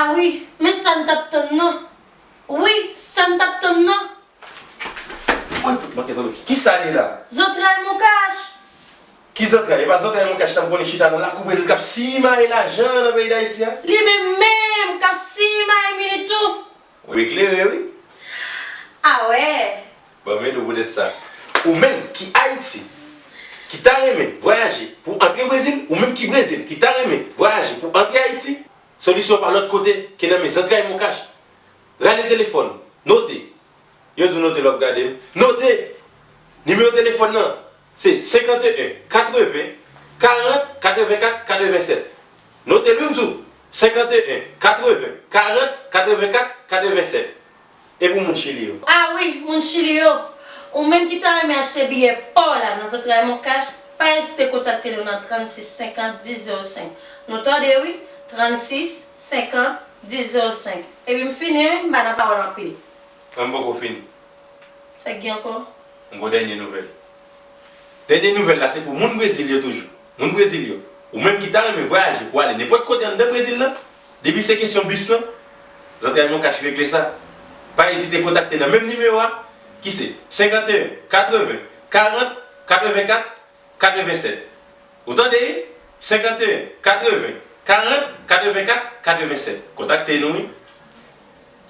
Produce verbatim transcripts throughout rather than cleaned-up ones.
Ah wi, men sa n t ap tann nan. Wi, sa n t ap tann nan. Woy, fout manke tonbe. Kisa li la? Zantray Moncash. Ki zantray? E pa zantray Moncash sa m konnen chita nan lakou Brezil k ap simaye lajan nan peyi Dayiti a? Li menm menm k ap simaye minit tou. Ou eklere, wi. Ah wè. Ban m ede w poutèt sa. Ou menm ki Ayiti, ki ta renmen vwayaje pou antre Brezil, ou menm ki Brezil, ki ta renmen vwayaje pou antre Ayiti, solisyon pa lòt kote ke nan men zantray Moncash. Rale telefòn, note. Yo di w note lè w ap gade m. Note! Nimewo telefòn nan, se senkanteyen, katreven, karant, katrevenkat, katrevensèt. Note l wi m di w, senkanteyen, katreven, karant, katrevenkat, katrevensèt. E pou moun Chili yo? Ah wi, moun Chili yo. Ou menm ki ta renmen achte biyè pa w la nan zantray Moncash, pa ezite kontakte nou nan trannsis senkant dis zewo senk. Nou tande wi, trannsis senkant dis zewo senk. Epi m fini wi, m pa nan pawòl anpil. Mwen m poko fini. Sa k gen ankò? M gon dènye nouvèl. Dènye nouvèl la se pou moun Brezil yo toujou. Moun Brezil yo. Ou menm ki ta renmen vwayaje pou ale nenpòt kote anndan Brezil la, depi se kesyon bis lan, zantray Moncash regle sa. Pa ezite kontakte nan menm nimewo a, ki se senkanteyen, katreven, karant, katrevenkat, katrevensèt. Ou tande? Senkanteyen, katreven, karant, katrevenkat, katrevensèt. Kontakte nou wi.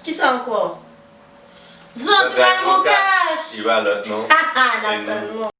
Kisa ankò? Zantray Moncash! Li pa lòt non. N ap tann nou.